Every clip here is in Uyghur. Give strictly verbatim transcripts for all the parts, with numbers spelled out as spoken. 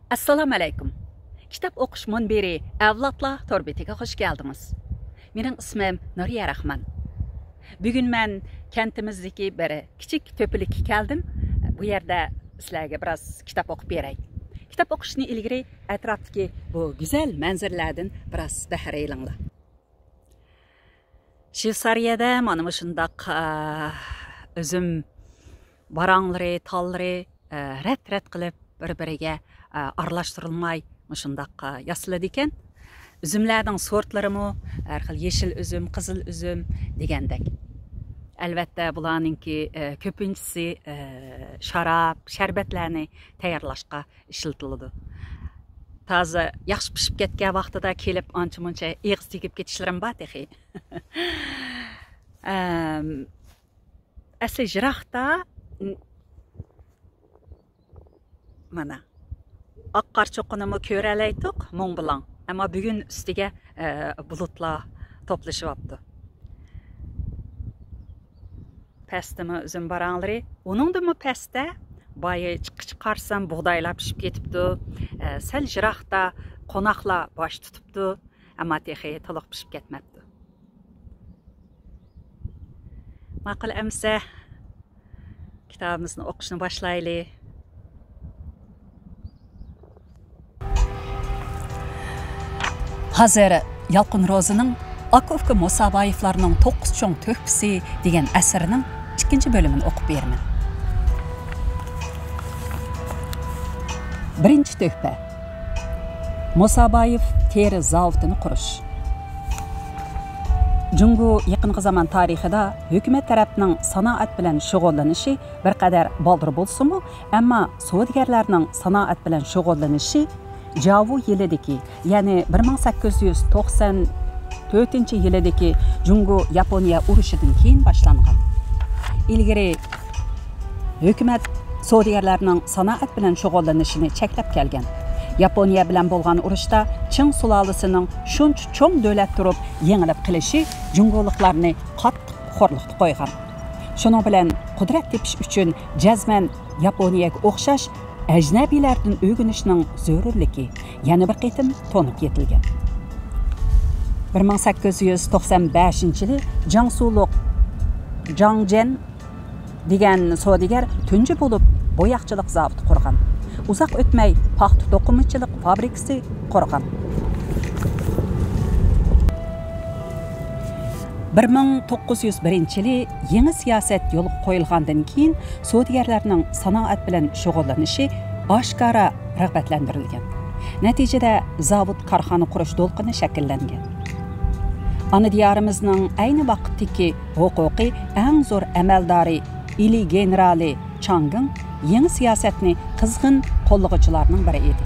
ئەسسالامۇئەلەيكۇم. كىتاب ئوقۇش مۇنبىرى ئەۋلادلار تور بېتىگە خۇش كەلدىڭىز. مېنىڭ ئىسمىم نۇرىيە راخمان. بۈگۈن مەن كەنتىمىزدىكى بىر كىچىك تۆپىلىككە كەلدىم. بۇ يەردە سىلەرگە بىراز كىتاب ئوقۇپ بېرەي. كىتاب ئوقۇشتىن ئىلگىرى ئەتراپتىكى بۇ گۈزەل مەنزىرىلەردىن بىراز بەھرە ئېلىڭلار. شۋېتسارىيەدە مانا مۇشۇنداق، ئە، ئۈزۈم باراڭلىرى، تاللىرى، ئە، رەت-رەت قىلىپ بىر-بىرىگە، ئە، ئارىلاشتۇرۇلماي مۇشۇنداق، ئە، ياسىلىدىكەن. ئۈزۈملەرنىڭ سورتلىرىمۇ ھەر خىل، يېشىل ئۈزۈم، قىزىل ئۈزۈم دېگەندەك. ئەلۋەتتە، بۇلارنىڭكى، ئە، كۆپىنچىسى، ئە، شاراب، شەربەتلەرنى تەييارلاشقا ئىشلىتىلىدۇ. تازا ياخشى پىشىپ كەتكەن ۋاقتىدا كېلىپ ئانچە-مۇنچە ئېغىز تېگىپ كېتىشلىرىم بار تېخى. ئەم، ئەسلى يىراقتا، ن-، مانا، ئاق قار چوققىنىمۇ كۆرەلەيتتۇق، مۇڭ بىلەن. ئەمما بۈگۈن ئۈستىگە، ئە، بۇلۇتلار توپلىشىۋاپتۇ. پەستىمۇ ئۈزۈم باراڭلىرى، ئۇنىڭدىنمۇ پەستە بايا چىققىچە قارىسام، بۇغدايلار پىشىپ كېتىپتۇ. ئە، سەل يىراقتا قوناقلار باش تۇتۇپتۇ، ئەمما تېخى تولۇق پىشىپ كەتمەپتۇ. ماقۇل ئەمىسە، كىتابىمىزنى ئوقۇشنى باشلايلى. ھازىر يالقۇن روزىنىڭ «ئاكا-ئۇكا مۇسابايېۋلارنىڭ توققۇز چوڭ تۆھپىسى» دېگەن ئەسىرىنىڭ ئىككىنچى بۆلۈمىنى ئوقۇپ بېرىمەن. بىرىنچى تۆھپە. مۇسابايېۋ تېرە زاۋۇتىنى قۇرۇش. جۇڭگو يېقىنقى زامان تارىخىدا ھۆكۈمەت تەرەپنىڭ سانائەت بىلەن شۇغۇللىنىشى بىر قەدەر بالدۇر بولسىمۇ، ئەمما سودىگەرلەرنىڭ سانائەت بىلەن شۇغۇللىنىشى جاۋۇ يىلىدىكى، يەنى بىر مىڭ سەككىز يۈز توقسان تۆتىنچى يىلىدىكى جۇڭگو ياپونىيە ئۇرۇشىدىن كېيىن باشلانغان. ئىلگىرى ھۆكۈمەت سودىگەرلەرنىڭ سانائەت بىلەن شۇغۇللىنىشىنى چەكلەپ كەلگەن. ياپونىيە بىلەن بولغان ئۇرۇشتا چىڭ سۇلالىسىنىڭ شۇنچە چوڭ دۆلەت تۇرۇپ يېڭىلىپ قېلىشى جۇڭگولۇقلارنى قاتتىق خورلۇقتا قويغان. شۇنىڭ بىلەن قۇدرەت تېپىش ئۈچۈن جەزمەن ياپونىيەگە ئوخشاش ئەجنەبىيلەردىن ئۆگىنىشنىڭ زۆرۈرلۈكى يەنە بىر قېتىم تونۇپ يېتىلگەن. بىر مىڭ سەككىز يۈز توقسان بەشىنچى يىلى جياڭسۇلۇق جاڭ جيەن دېگەن سودىگەر تۇنجى بولۇپ بوياقچىلىق زاۋۇتى قۇرغان. ئۇزاق ئۆتمەي پاختا توقۇمىچىلىق فابرىكىسى قۇرغان. بىر مىڭ توققۇز يۈز بىرىنچى يىلى يېڭى سىياسەت يولغا قويۇلغاندىن كېيىن، سودىگەرلەرنىڭ سانائەت بىلەن شۇغۇللىنىشى ئاشكارا رىغبەتلەندۈرۈلگەن. نەتىجىدە، زاۋۇت، كارخانا قۇرۇش دولقۇنى شەكىللەنگەن. ئانا دىيارىمىزنىڭ ئەينى ۋاقىتتىكى ھوقۇقىي ئەڭ زور ئەمەلدارى ئىلى گېنېرالى چاڭ گېڭ يېڭى سىياسەتنى قىزغىن قوللىغۇچىلارنىڭ بىرى ئىدى.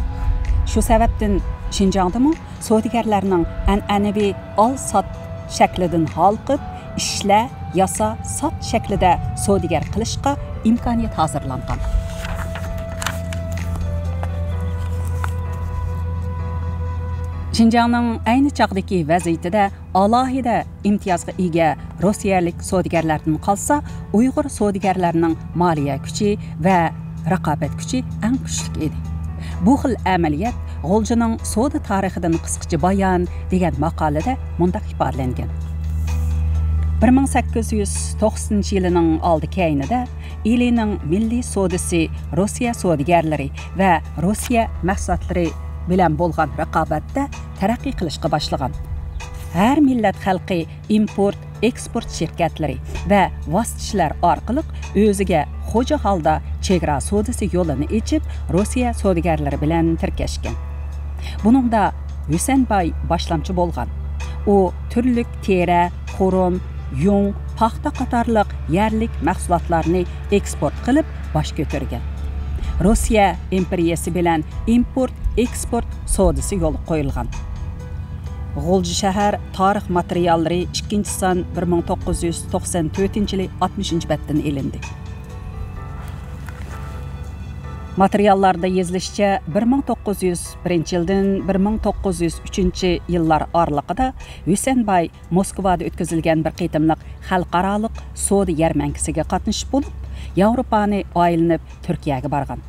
شۇ سەۋەبتىن، شىنجاڭدىمۇ سودىگەرلەرنىڭ ئەنئەنىۋى ئال-سات شەكلىدىن ھالقىپ، ئىشلە، ياسا، سات شەكلىدە سودىگەر قىلىشقا ئىمكانىيەت ھازىرلانغان. شىنجاڭنىڭ ئەينى چاغدىكى ۋەزىيىتىدە ئالاھىدە ئىمتىيازغا ئىگە روسىيەلىك سودىگەرلەردىن قالسا، ئۇيغۇر سودىگەرلەرنىڭ مالىيە كۈچى ۋە رىقابەت كۈچى ئەڭ كۈچلۈك ئىدى. بۇ خىل ئەمەلىيەت غۇلجىنىڭ سودا تارىخىدىن قىسقىچە بايان دېگەن ماقالىدە مۇنداق ئىپادىلەنگەن: بىر مىڭ سەككىز يۈز توقسىنىنچى يىلىنىڭ ئالدى كەينىدە ئىلىنىڭ مىللىي سودىسى روسىيە سودىگەرلىرى ۋە روسىيە مەھسۇلاتلىرى بىلەن بولغان رىقابەتتە تەرەققىي قىلىشقا باشلىغان. ھەر مىللەت خەلقى ئىمپورت، ئېكسپورت شىركەتلىرى ۋە ۋاسىتىچىلەر ئارقىلىق ئۆزىگە خوجا ھالدا چېگرا سودىسى يولىنى ئېچىپ، روسىيە سودىگەرلىرى بىلەن تىركەشكەن. بۇنىڭدا ھۈسەنباي باشلامچى بولغان. ئۇ تۈرلۈك تېرە، خۇرۇم، يۇڭ، پاختا قاتارلىق يەرلىك مەھسۇلاتلارنى ئېكسپورت قىلىپ باش كۆتۈرگەن. روسىيە ئىمپېرىيەسى بىلەن ئىمپورت، ئېكسپورت سودىسى يولغا قويۇلغان. غۇلجا شەھەر تارىخ ماتېرىياللىرى، ئىككىنچى سان، بىر مىڭ توققۇز يۈز توقسان تۆتىنچى يىلى، ئاتمىشىنچى بەتتىن ئېلىندى. ماتېرىياللاردا يېزىلىشىچە، بىر مىڭ توققۇز يۈز بىرىنچى يىلدىن بىر مىڭ توققۇز يۈز ئۈچىنچى يىللار ئارىلىقىدا ھۈسەنباي موسكۋادا ئۆتكۈزۈلگەن بىر قېتىملىق خەلقئارالىق سودا يەرمەنكىسىگە قاتنىشىپ بولۇپ، ياۋروپانى ئايلىنىپ تۈركىيەگە بارغان.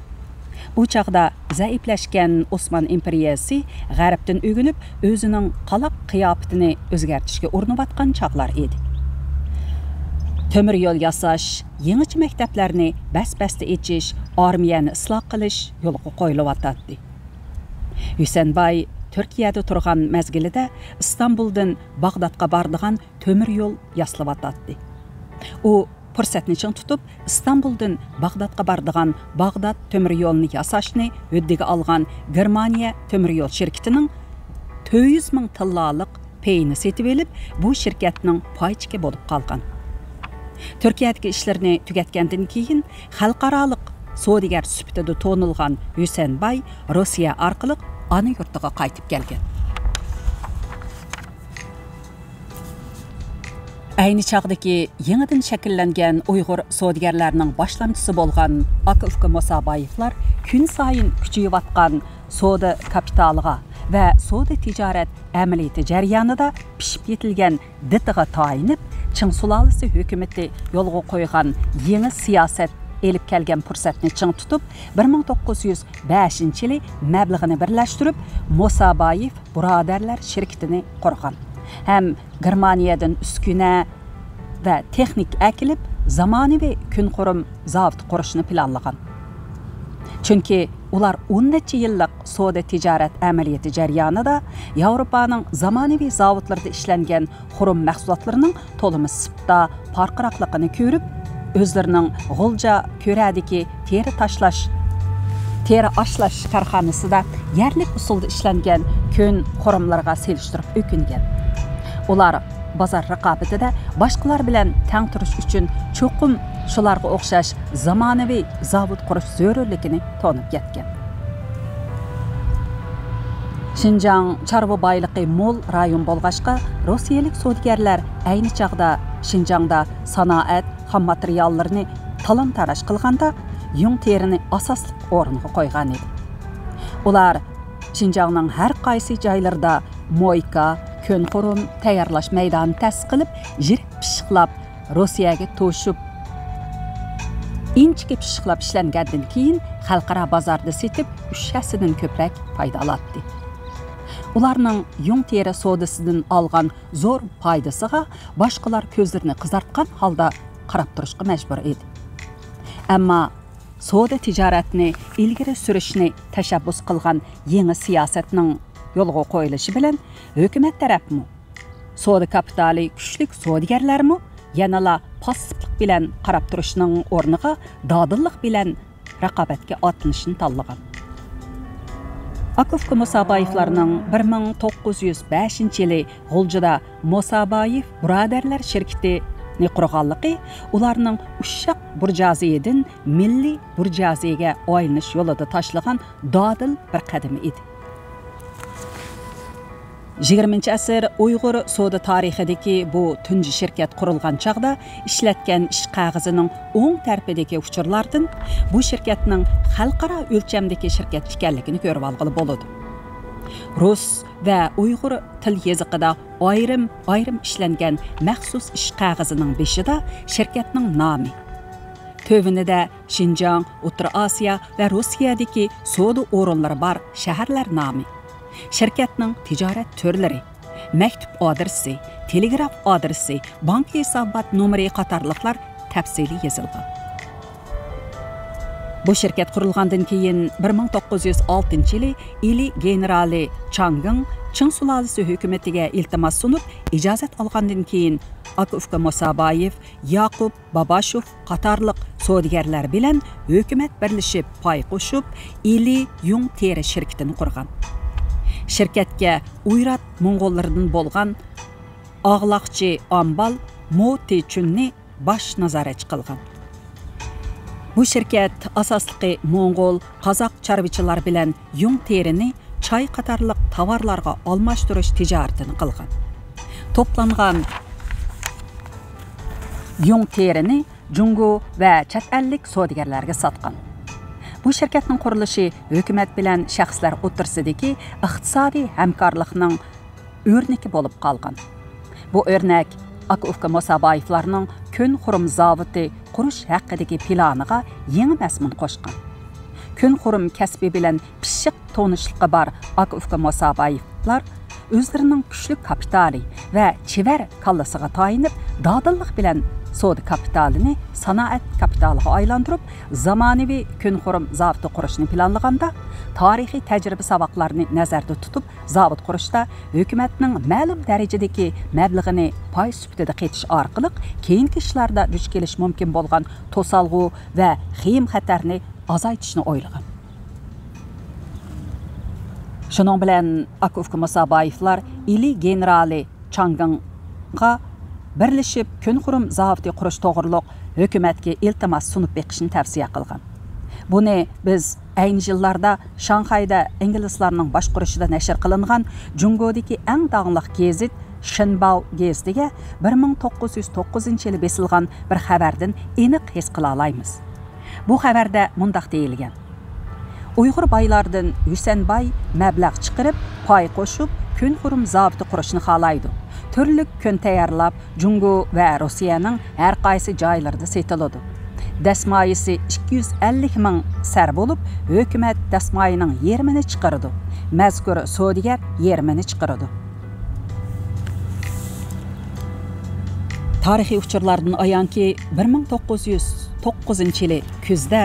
ئۇ چاغدا زەئىپلەشكەن ئوسمان ئىمپېرىيەسى غەربتىن ئۆگىنىپ، ئۆزىنىڭ قالاق قىياپىتىنى ئۆزگەرتىشكە ئۇرۇنۇۋاتقان چاغلار ئىدى. تۆمۈر يول ياساش، يېڭىچە مەكتەپلەرنى بەس-بەستە ئېچىش، ئارمىيەنى ئىسلاھ قىلىش يولغا قويۇلۇۋاتاتتى. ھۈسەنباي تۈركىيەدە تۇرغان مەزگىلىدە ئىستانبۇلدىن باغدادقا بارىدىغان تۆمۈر يول ياسىلىۋاتاتتى. ئۇ پۇرسەتنى چىڭ تۇتۇپ، ئىستانبۇلدىن باغدادقا بارىدىغان باغداد تۆمۈر يولىنى ياساشنى ھۆددىگە ئالغان گېرمانىيە تۆمۈر يول شىركىتىنىڭ تۆت يۈز مىڭ تىللالىق پېيىنى سېتىۋېلىپ، بۇ شىركەتنىڭ پايچىكى بولۇپ قالغان. تۈركىيەدىكى ئىشلىرىنى تۈگەتكەندىن كېيىن، خەلقئارالىق سودىگەر سۈپىتىدە تونۇلغان ھۈسەنباي روسىيە ئارقىلىق ئانا يۇرتىغا قايتىپ كەلگەن. ئەينى چاغدىكى يېڭىدىن شەكىللەنگەن ئۇيغۇر سودىگەرلەرنىڭ باشلامچىسى بولغان ئاكا-ئۇكا مۇسابايېۋلار كۈنسايىن كۈچىيىۋاتقان سودا كاپىتالىغا ۋە سودا تىجارەت ئەمەلىيىتى جەريانىدا پىشىپ يېتىلگەن دىتىغا تايىنىپ، چىڭ سۇلالىسى ھۆكۈمىتى يولغا قويغان يېڭى سىياسەت ئېلىپ كەلگەن پۇرسەتنى چىڭ تۇتۇپ، بىر مىڭ توققۇز يۈز بەشىنچى يىلى مەبلىغىنى بىرلەشتۈرۈپ، مۇسابايېف بۇرادەرلەر شىركىتىنى قۇرغان ھەم گېرمانىيەدىن ئۈسكۈنە ۋە تېخنىكا ئەكېلىپ، زامانىۋى كۈنخورۇم زاۋۇتى قۇرۇشنى پىلانلىغان. چۈنكى ئۇلار ئون نەچچە يىللىق سودا تىجارەت ئەمەلىيىتى جەريانىدا ياۋروپانىڭ زامانىۋى زاۋۇتلىرىدا ئىشلەنگەن خۇرۇم مەھسۇلاتلىرىنىڭ تولىمۇ سىپتا، پارقىراقلىقىنى كۆرۈپ، ئۆزلىرىنىڭ غۇلجا كۆرەدىكى تېرە تاشلاش، تېرە ئاشلاش كارخانىسىدا يەرلىك ئۇسۇلدا ئىشلەنگەن كۆن خۇرۇملىرىغا سېلىشتۇرۇپ ئۆكۈنگەن. ئۇلار بازار رىقابىتىدە باشقىلار بىلەن تەڭ تۇرۇش ئۈچۈن چوقۇم شۇلارغا ئوخشاش زامانىۋى زاۋۇت قۇرۇش زۆرۈرلۈكىنى تونۇپ يەتكەن. شىنجاڭ چارۋا بايلىقى مول رايون بولغاچقا، روسىيەلىك سودىگەرلەر ئەينى چاغدا شىنجاڭدا سانائەت خام ماتېرىياللىرىنى تالان-تاراج قىلغاندا، يۇڭ تېرىنى ئاساسلىق ئورۇنغا قويغان ئىدى. ئۇلار شىنجاڭنىڭ ھەر قايسى جايلىرىدا مويكا، كۆن خۇرۇم تەييارلاش مەيدانى تەسىس قىلىپ، يىرىك پىششىقلاپ، روسىيەگە توشۇپ، ئىنچىكە پىششىقلاپ ئىشلەنگەندىن كېيىن، خەلقئارا بازاردا سېتىپ، ئۈچ ھەسسىدىن كۆپرەك پايدا ئالاتتى. ئۇلارنىڭ يۇڭ تېرە سودىسىدىن ئالغان زور پايدىسىغا باشقىلار كۆزلىرىنى قىزارتقان ھالدا قاراپ تۇرۇشقا مەجبۇر ئىدى. ئەمما سودا تىجارەتنى ئىلگىرى سۈرۈشنى تەشەببۇس قىلغان يېڭى سىياسەتنىڭ يولغا قويۇلۇشى بىلەن، ھۆكۈمەت تەرەپمۇ، سودا كاپىتالى كۈچلۈك سودىگەرلەرمۇ يەنىلا پاسسىپلىق بىلەن قاراپ تۇرۇشنىڭ ئورنىغا دادىللىق بىلەن رىقابەتكە ئاتلىنىشنى تاللىغان. ئاكا-ئۇكا مۇسابايېۋلارنىڭ بىر مىڭ توققۇز يۈز بەشىنچى يىلى غۇلجىدا مۇسابايېۋ بۇرادەرلەر شىركىتىنى قۇرغانلىقى ئۇلارنىڭ ئۇششاق بۇرجۇئازىيىدىن مىللىي بۇرجۇئازىيىگە ئايلىنىش يولىدا تاشلىغان دادىل بىر قەدىمى ئىدى. يىگىرمىنچى ئەسىر ئۇيغۇر سودا تارىخىدىكى بۇ تۇنجى شىركەت قۇرۇلغان چاغدا ئىشلەتكەن ئىش قەغىزىنىڭ ئوڭ تەرىپىدىكى ئۇچۇرلاردىن بۇ شىركەتنىڭ خەلقئارا ئۆلچەمدىكى شىركەت ئىكەنلىكىنى كۆرۈۋالغىلى بولىدۇ. رۇس ۋە ئۇيغۇر تىل يېزىقىدا ئايرىم-ئايرىم ئىشلەنگەن مەخسۇس ئىش قەغىزىنىڭ بېشىدا شىركەتنىڭ نامى، تۆۋىنىدە شىنجاڭ، ئوتتۇرا ئاسىيا ۋە روسىيەدىكى سودا ئورۇنلىرى بار شەھەرلەر نامى، شىركەتنىڭ تىجارەت تۈرلىرى، مەكتۇپ ئادرېسى، تېلېگراف ئادرېسى، بانكا ھېسابات نومۇرى قاتارلىقلار تەپسىلىي يېزىلغان. بۇ شىركەت قۇرۇلغاندىن كېيىن، بىر مىڭ توققۇز يۈز ئالتىنچى يىلى ئىلى گېنېرالى چاڭ گېڭ چىڭ سۇلالىسى ھۆكۈمىتىگە ئىلتىماس سۇنۇپ، ئىجازەت ئالغاندىن كېيىن، ئاكا-ئۇكا مۇسابايېف، ياقۇپ باباشوف قاتارلىق سودىگەرلەر بىلەن ھۆكۈمەت بىرلىشىپ پاي قوشۇپ، ئىلى يۇڭ تېرە شىركىتىنى قۇرغان. شىركەتكە ئويرات موڭغۇللىرىدىن بولغان ئاغلاقچى ئامبال مو تېچۈننى باش نازارەتچى قىلغان. بۇ شىركەت ئاساسلىقى موڭغۇل، قازاق چارۋىچىلار بىلەن يۇڭ تېرىنى چاي قاتارلىق تاۋارلارغا ئالماشتۇرۇش تىجارىتىنى قىلغان. توپلانغان يۇڭ تېرىنى جۇڭگو ۋە چەت ئەللىك سودىگەرلەرگە ساتقان. بۇ شىركەتنىڭ قۇرۇلۇشى ھۆكۈمەت بىلەن شەخسلەر ئوتتۇرىسىدىكى ئىقتىسادىي ھەمكارلىقنىڭ ئۆرنىكى بولۇپ قالغان. بۇ ئۆرنەك ئاكا-ئۇكا مۇسابايېۋلارنىڭ كۆن خۇرۇم زاۋۇتى قۇرۇش ھەققىدىكى پىلانىغا يېڭى مەزمۇن قوشقان. كۈنخورۇم كەسپى بىلەن پىششىق تونۇشلۇقى بار ئاكا-ئۇكا مۇسابايېۋلار ئۆزلىرىنىڭ كۈچلۈك كاپىتالى ۋە چېۋەر كاللىسىغا تايىنىپ، دادىللىق بىلەن سودا كاپىتالىنى سانائەت كاپىتالىغا ئايلاندۇرۇپ، زامانىۋى كۈنخورۇم زاۋۇتى قۇرۇشنى پىلانلىغاندا، تارىخىي تەجرىبە ساۋاقلارنى نەزەردە تۇتۇپ، زاۋۇت قۇرۇشتا ھۆكۈمەتنىڭ مەلۇم دەرىجىدىكى مەبلىغىنى پاي سۈپىتىدە قېتىش ئارقىلىق، كېيىنكى ئىشلاردا دۇچ كېلىش مۇمكىن بولغان توسالغۇ ۋە خېيىم-خەتەرنى ئازايتىشنى ئويلىغان. شۇنىڭ بىلەن ئاكا-ئۇكا مۇسابايېۋلار ئىلى گېنېرالى چاڭگىڭغا بىرلىشىپ كۈنخورۇم زاۋۇتى قۇرۇش توغرۇلۇق ھۆكۈمەتكە ئىلتىماس سۇنۇپ بېقىشنى تەۋسىيە قىلغان. بۇنى بىز ئەينى يىللاردا شاڭخەيدە ئىنگلىزلارنىڭ باشقۇرۇشىدا نەشر قىلىنغان جۇڭگودىكى ئەڭ داڭلىق گېزىت شىنباۋ گېزىتىگە بىر مىڭ توققۇز يۈز توققۇزىنچى يىلى بېسىلغان بىر خەۋەردىن ئېنىق ھېس قىلالايمىز. بۇ خەۋەردە مۇنداق دېيىلگەن: ئۇيغۇر بايلاردىن ھۈسەنباي مەبلەغ چىقىرىپ، پاي قوشۇپ، كۈنخورۇم زاۋۇتى قۇرۇشنى خالايدۇ. تۈرلۈك كۈن تەييارلاپ، جۇڭگو ۋە روسىيەنىڭ ھەر قايسى جايلىرىدا سېتىلىدۇ. دەسمايىسى ئىككى يۈز ئەللىك مىڭ سەر بولۇپ، ھۆكۈمەت دەسمايىنىڭ يېرىمىنى چىقىرىدۇ. مەزكۇر سودىگەر يېرىمىنى چىقىرىدۇ. تارىخىي ئۇچۇرلاردىن ئايانكى، بىر مىڭ توققۇز يۈز توققۇزىنچى يىلى كۈزدە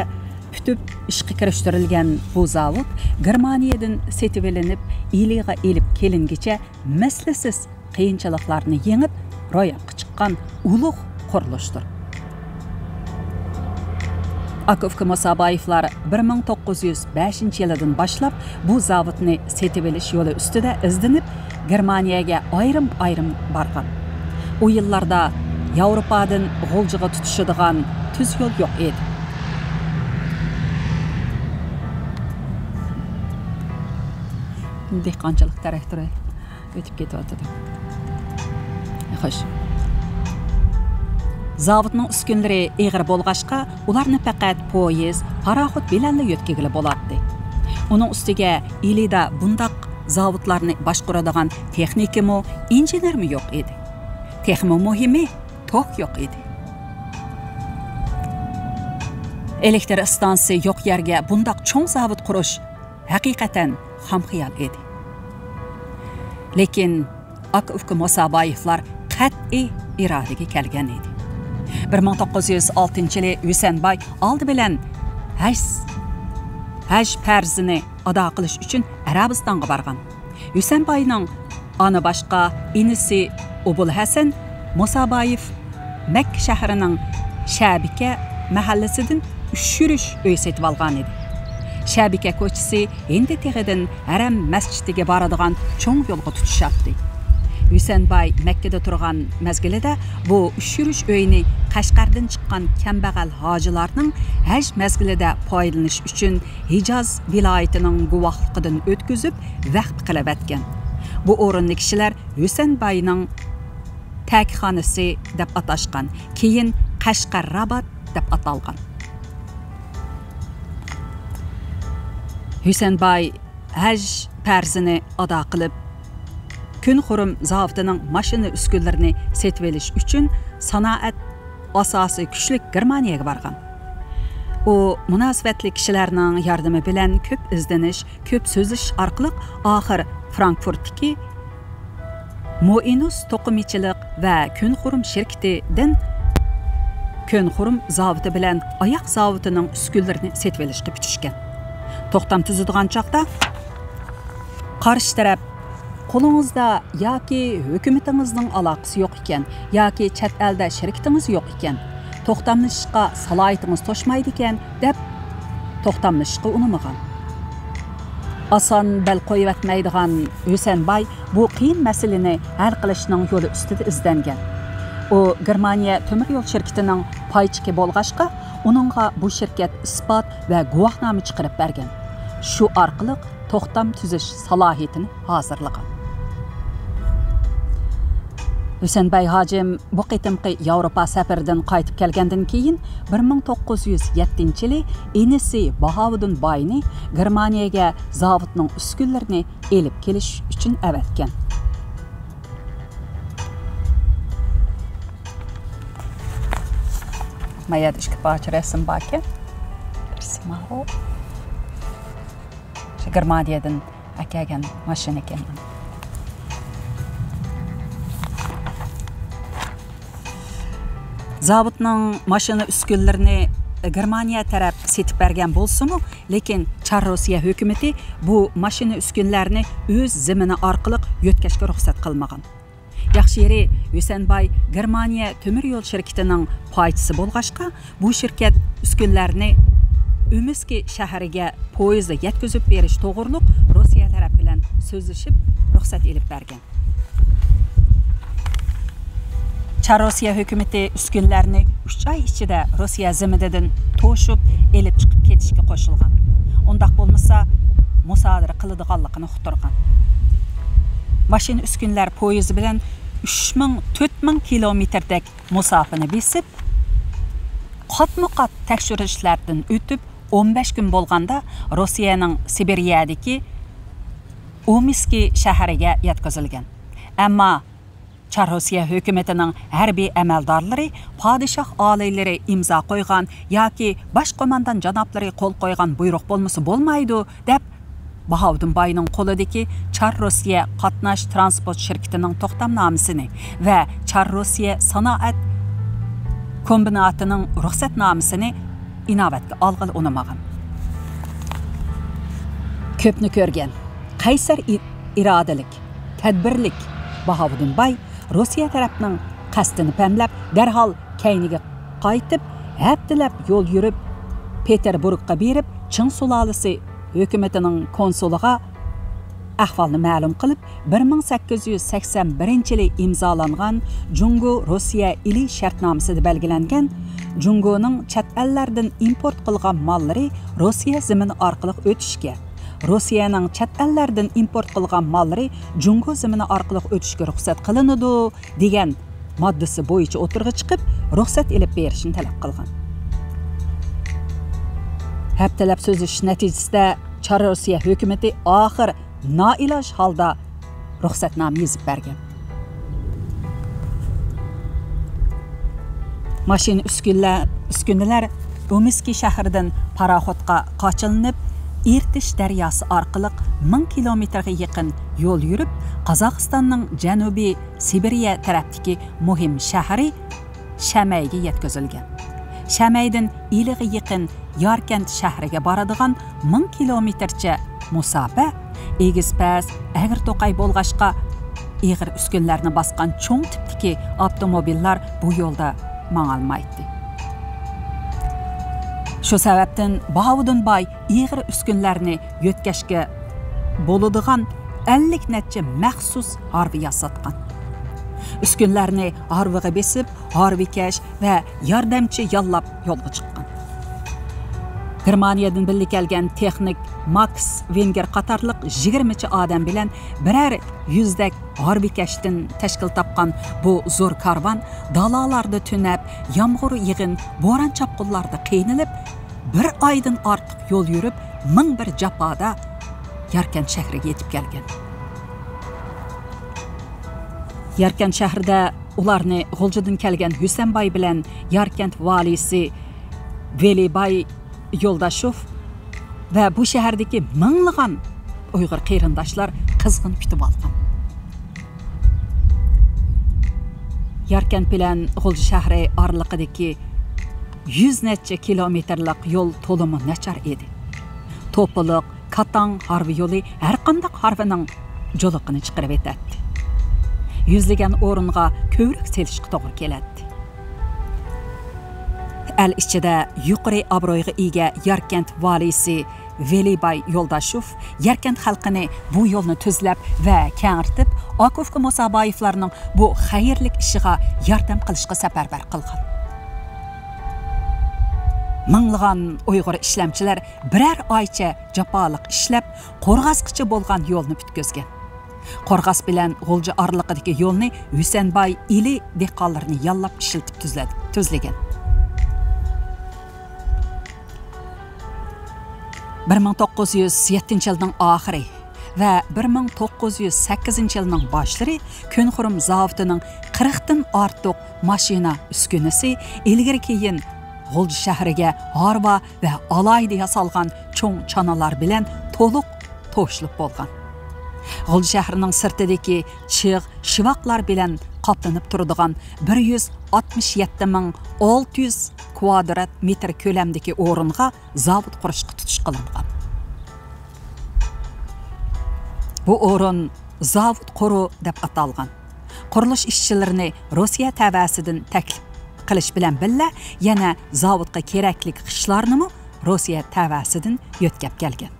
پۈتۈپ ئىشقا كىرىشتۈرۈلگەن بۇ زاۋۇت گېرمانىيەدىن سېتىۋېلىنىپ، ئىلىغا ئېلىپ كېلىنگىچە مىسلىسىز قىيىنچىلىقلارنى يېڭىپ، روياپقا چىققان ئۇلۇغ قۇرۇلۇشتۇر. ئاكا-ئۇكا مۇسابايېۋلار بىر مىڭ توققۇز يۈز بەشىنچى يىلىدىن باشلاپ بۇ زاۋۇتنى سېتىۋېلىش يولى ئۈستىدە ئىزدىنىپ، گېرمانىيەگە ئايرىم-ئايرىم بارغان. ئۇ يىللاردا ياۋروپادىن غۇلجىغا تۇتىشىدىغان تۈز يول يوق ئىدى. دېھقانچىلىق تىراكتورى ئۆتۈپ كېتىۋاتىدۇ. خوش. زاۋۇتنىڭ ئۈسكۈنىلىرى ئېغىر بولغاچقا، ئۇلارنى پەقەت پويىز، پاراخوت بىلەنلا يۆتكىگىلى بولاتتى. ئۇنىڭ ئۈستىگە ئىلىدا بۇنداق زاۋۇتلارنى باشقۇرىدىغان تېخنىكىمۇ، ئىنژېنېرمۇ يوق ئىدى. تېخىمۇ مۇھىمى، توك يوق ئىدى. ئېلېكتر ئىستانسىسى يوق يەرگە بۇنداق چوڭ زاۋۇت قۇرۇش ھەقىقەتەن خام خىيال ئىدى. لېكىن ئاكا-ئۇكا مۇسابايېۋلار قەتئىي ئىرادىگە كەلگەن ئىدى. بىر مىڭ توققۇز يۈز ئالتىنچى يىلى ھۈسەنباي ئالدى بىلەن ھەج، ھەج پەرزىنى ئادا قىلىش ئۈچۈن ئەرەبىستانغا بارغان. ھۈسەنباينىڭ ئانا باشقا ئىنىسى ئوبۇلھەسەن مۇسابايېۋ مەككە شەھىرىنىڭ شەبىكە مەھەللىسىدىن ئۈچ يۈرۈش ئۆي سېتىۋالغانىدى. شەبىكە كوچىسى ھىندى تېغىدىن ھەرەم مەسچىتىگە بارىدىغان چوڭ يولغا تۇتىشاتتى. ھۈسەنباي مەككىدە تۇرغان مەزگىلىدە بۇ ئۈچ يۈرۈش ئۆينى قەشقەردىن چىققان كەمبەغەل ھاجىلارنىڭ ھەج مەزگىلىدە پايدىلىنىش ئۈچۈن ھىجاز ۋىلايىتىنىڭ گۇۋاھلىقىدىن ئۆتكۈزۈپ، ۋەقىپ قىلىۋەتكەن. بۇ ئورۇننى كىشىلەر ھۈسەنباينىڭ تەكىخانىسى دەپ ئاتاشقان، كېيىن قەشقەر رابات دەپ ئاتالغان. ھۈسەنباي ھەج پەرزىنى ئادا قىلىپ، كۈنخورۇم زاۋۇتىنىڭ ماشىنا ئۈسكۈنىلىرىنى سېتىۋېلىش ئۈچۈن سانائەت ئاساسى كۈچلۈك گېرمانىيەگە بارغان. ئۇ مۇناسىۋەتلىك كىشىلەرنىڭ ياردىمى بىلەن كۆپ ئىزدىنىش، كۆپ سۆزلىشىش ئارقىلىق ئاخىر فرانكفورتتىكى موئىنۇس توقۇمىچىلىق ۋە كۈنخورۇم شىركىتىدىن كۈنخورۇم زاۋۇتى بىلەن ئاياغ زاۋۇتىنىڭ ئۈسكۈنىلىرىنى سېتىۋېلىشقا پۈتۈشكەن. توختام تۈزىدىغان چاغدا قارشى تەرەپ، قولىڭىزدا ياكى ھۆكۈمىتىڭىزنىڭ ئالاقىسى يوق ئىكەن، ياكى چەت ئەلدە شىركىتىڭىز يوق ئىكەن، توختاملىشىشقا سالاھىيىتىڭىز توشمايدىكەن، دەپ توختاملىشىشقا ئۇنىمىغان. ئاسان بەل قويۇۋەتمەيدىغان ھۈسەنباي بۇ قىيىن مەسىلىنى ھەل قىلىشنىڭ يولى ئۈستىدە ئىزدەنگەن. ئۇ گېرمانىيە تۆمۈر يول شىركىتىنىڭ پايچىكى بولغاچقا، ئۇنىڭغا بۇ شىركەت ئىسپات ۋە گۇۋاھنامە چىقىرىپ بەرگەن. شۇ ئارقىلىق توختام تۈزۈش سالاھىيىتىنى ھازىرلىغان. ھۈسەنبەي ھاجىم بۇ قېتىمقى ياۋروپا سەپىرىدىن قايتىپ كەلگەندىن كېيىن، بىر مىڭ توققۇز يۈز يەتتىنچى يىلى ئىنىسى باھاۋۇدۇن باينى گېرمانىيەگە زاۋۇتنىڭ ئۈسكۈنىلىرىنى ئېلىپ كېلىش ئۈچۈن ئەۋەتكەن. ما يەردە ئىككى پارچە رەسىم باركەن. بىرسى ماۋۇ. گېرمانىيەدىن ئەكەلگەن ماشىنا ئىكەن. زاۋۇتنىڭ ماشىنا ئۈسكۈنىلىرىنى گېرمانىيە تەرەپ سېتىپ بەرگەن بولسىمۇ، لېكىن چار روسىيە ھۆكۈمىتى بۇ ماشىنا ئۈسكۈنىلەرنى ئۆز زېمىنى ئارقىلىق يۆتكەشكە رۇخسەت قىلمىغان. ياخشى يېرى، ھۈسەنباي گېرمانىيە تۆمۈر يول شىركىتىنىڭ پايچىسى بولغاچقا، بۇ شىركەت ئۈسكۈنىلەرنى ئۆمسكى شەھىرىگە پويىزدا يەتكۈزۈپ بېرىش توغرۇلۇق روسىيە تەرەپ بىلەن سۆزلىشىپ، رۇخسەت ئېلىپ بەرگەن. چار روسىيە ھۆكۈمىتى ئۈسكۈنىلەرنى ئۈچ ئاي ئىچىدە روسىيە زېمىنىدىن توشۇپ ئېلىپ چىقىپ كېتىشكە قوشۇلغان. ئۇنداق بولمىسا، مۇسادىرە قىلىدىغانلىقىنى ئۇقتۇرغان. ماشىنا ئۈسكۈنىلەر پويىزى بىلەن ئۈچ مىڭ، تۆت مىڭ كىلومېتىردەك مۇساپىنى بېسىپ، قاتمۇ قات تەكشۈرۈشلەردىن ئۆتۈپ، ئون بەش كۈن بولغاندا روسىيەنىڭ سىبىرىيەدىكى ئومسكى شەھىرىگە يەتكۈزۈلگەن. ئەمما چار روسىيە ھۆكۈمىتىنىڭ ھەربىي ئەمەلدارلىرى پادىشاھ ئالىيلىرى ئىمزا قويغان ياكى باش قوماندان جانابلىرى قول قويغان بۇيرۇق بولمىسا بولمايدۇ، دەپ، باھاۋۇدۇن باينىڭ قولىدىكى چار روسىيە قاتناش تىرانسپورت شىركىتىنىڭ توختامنامىسىنى ۋە چار روسىيە سانائەت كومبىناتىنىڭ رۇخسەتنامىسىنى ئىناۋەتكە ئالغىلى ئۇنىمىغان. كۆپنى كۆرگەن، قەيسەر ئى-، ئىرادىلىك، تەدبىرلىك باھاۋۇدۇن باي روسىيە تەرەپنىڭ قەستىنى پەملەپ، دەرھال كەينىگە قايتىپ، ھەپتىلەپ يول يۈرۈپ، پېتېربۇرگقا بېرىپ، چىڭ سۇلالىسى ھۆكۈمىتىنىڭ كونسۇلىغا ئەھۋالنى مەلۇم قىلىپ، بىر مىڭ سەككىز يۈز سەكسەن بىرىنچى يىلى ئىمزالانغان جۇڭگو روسىيە ئىلى شەرتنامىسىدە بەلگىلەنگەن، جۇڭگونىڭ چەت ئەللەردىن ئىمپورت قىلغان ماللىرى روسىيە زېمىنى ئارقىلىق ئۆتۈشكە، روسىيەنىڭ چەت ئەللەردىن ئىمپورت قىلغان ماللىرى جۇڭگو زېمىنى ئارقىلىق ئۆتۈشكە رۇخسەت قىلىنىدۇ، دېگەن ماددىسى بويىچە ئوتتۇرىغا چىقىپ، رۇخسەت ئېلىپ بېرىشنى تەلەپ قىلغان. ھەپتىلەپ سۆزلىشىش نەتىجىسىدە، چار روسىيە ھۆكۈمىتى ئاخىر نائىلاج ھالدا رۇخسەتنامە يېزىپ بەرگەن. ماشىنا ئۈسكۈنىلەر، ئۈسكۈنىلەر ئومسكى شەھىرىدىن پاراخوتقا قاچىلىنىپ، ئىرتىش دەرياسى ئارقىلىق مىڭ كىلومېتىرغا يېقىن يول يۈرۈپ، قازاقىستاننىڭ جەنۇبىي سىبىرىيە تەرەپتىكى مۇھىم شەھىرى شەمەيگە يەتكۈزۈلگەن. شەمەيدىن ئىلىغا يېقىن ياركەنت شەھىرىگە بارىدىغان مىڭ كىلومېتىرچە مۇساپە ئېگىز-پەس، ئەگرى-توقاي بولغاچقا، ئېغىر ئۈسكۈنىلەرنى باسقان چوڭ تىپتىكى ئاپتوموبىللار بۇ يولدا ماڭالمايتتى. شۇ سەۋەبتىن باھاۋۇدۇن باي ئېغىر ئۈسكۈنىلەرنى يۆتكەشكە بولىدىغان ئەللىك نەچچە مەخسۇس ھارۋا ياساتقان. ئۈسكۈنىلەرنى ھارۋىغا بېسىپ، ھارۋىكەش ۋە ياردەمچى ياللاپ يولغا چىققان. گېرمانىيەدىن بىللە كەلگەن تېخنىك ماكس ۋېنگېر قاتارلىق يىگىرمىچە ئادەم بىلەن بىرەر يۈزدەك ھارۋىكەشتىن تەشكىل تاپقان بۇ زور كارۋان دالالاردا تۈنەپ، يامغۇر يېغىن، بوران-چاپقۇنلاردا قىينىلىپ، بىر ئايدىن ئارتۇق يول يۈرۈپ، مىڭ بىر جاپادا ياركەنت شەھىرىگە يېتىپ كەلگەن. ياركەنت شەھىرىدە ئۇلارنى غۇلجىدىن كەلگەن ھۈسەنباي بىلەن ياركەنت ۋالىيسى ۋېلىباي يولداشوف ۋە بۇ شەھەردىكى مىڭلىغان ئۇيغۇر قېرىنداشلار قىزغىن كۈتۈۋالغان. ياركەنت بىلەن غۇلجا شەھىرى ئارىلىقىدىكى يۈز نەچچە كىلومېتىرلىق يول تولىمۇ ناچار ئىدى. توپىلىق، كاتاڭ ھارۋا يولى ھەرقانداق ھارۋىنىڭ جۇلۇقىنى چىقىرىۋېتەتتى. يۈزلىگەن ئورۇنغا كۆۋرۈك سېلىشقا توغرا كېلەتتى. ئەل ئىچىدە يۇقىرى ئابرويغا ئىگە ياركەنت ۋالىيسى ۋېلىباي يولداشوف ياركەنت خەلقىنى بۇ يولنى تۈزلەپ ۋە كەڭرىتىپ، ئاكا-ئۇكا مۇسابايېۋلارنىڭ بۇ خەيرلىك ئىشىغا ياردەم قىلىشقا سەپەرۋەر قىلغان. مىڭلىغان ئۇيغۇر ئىشلەمچىلەر بىرەر ئايچە جاپالىق ئىشلەپ، قورغاسقىچە بولغان يولنى پۈتكۈزگەن. قورغاس بىلەن غۇلجا ئارىلىقىدىكى يولنى ھۈسەنباي ئىلى دېھقانلىرىنى ياللاپ ئىشلىتىپ تۈزلە-، تۈزلىگەن. بىر مىڭ توققۇز يۈز يەتتىنچى يىلنىڭ ئاخىرى ۋە بىر مىڭ توققۇز يۈز سەككىزىنچى يىلنىڭ باشلىرى كۈنخۇرۇم زاۋۇتىنىڭ قىرىقتىن ئارتۇق ماشىنا ئۈسكۈنىسى ئىلگىرى-كېيىن غۇلجا شەھىرىگە ھارۋا ۋە ئالاھىدە ياسالغان چوڭ چانىلار بىلەن تولۇق بوشلۇق بولغان. غۇلجا شەھىرىنىڭ سىرتىدىكى چىغ، شىۋاقلار بىلەن قاپلىنىپ تۇرىدىغان بىر يۈز ئاتمىش يەتتە مىڭ ئالتە يۈز كۋادرات مېتىر كۆلەمدىكى ئورۇنغا زاۋۇت قۇرۇشقا تۇتۇش قىلىنغان. بۇ ئورۇن زاۋۇت قورۇ دەپ ئاتالغان. قۇرۇلۇش ئىشچىلىرىنى روسىيە تەۋەسىدىن تەكلىپ قىلىش بىلەن بىللە، يەنە زاۋۇتقا كېرەكلىك خىشلارنىمۇ روسىيە تەۋەسىدىن يۆتكەپ كەلگەن.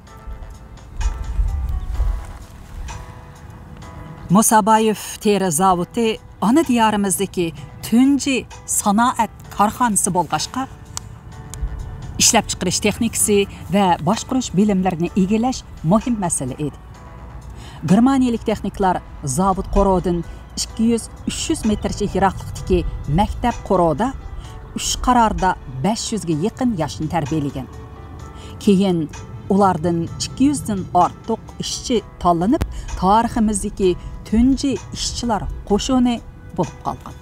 مۇسابايېف تېرە زاۋۇتى ئانا دىيارىمىزدىكى تۇنجى سانائەت كارخانىسى بولغاچقا، ئىشلەپچىقىرىش تېخنىكىسى ۋە باشقۇرۇش بىلىملىرىنى ئىگىلەش مۇھىم مەسىلە ئىدى. گېرمانىيەلىك تېخنىكلار زاۋۇت قورۇدىن ئىككى يۈز، ئۈچ يۈز مېتىرچە يىراقلىقتىكى مەكتەپ قورۇدا ئۈچ قاراردا بەش يۈزگە يېقىن ياشنى تەربىيەلىگەن. كېيىن ئۇلاردىن ئىككى يۈزدىن ئارتۇق ئىشچى تاللىنىپ، تارىخىمىزدىكى تۇنجى ئىشچىلار قوشۇنى بولۇپ قالغان.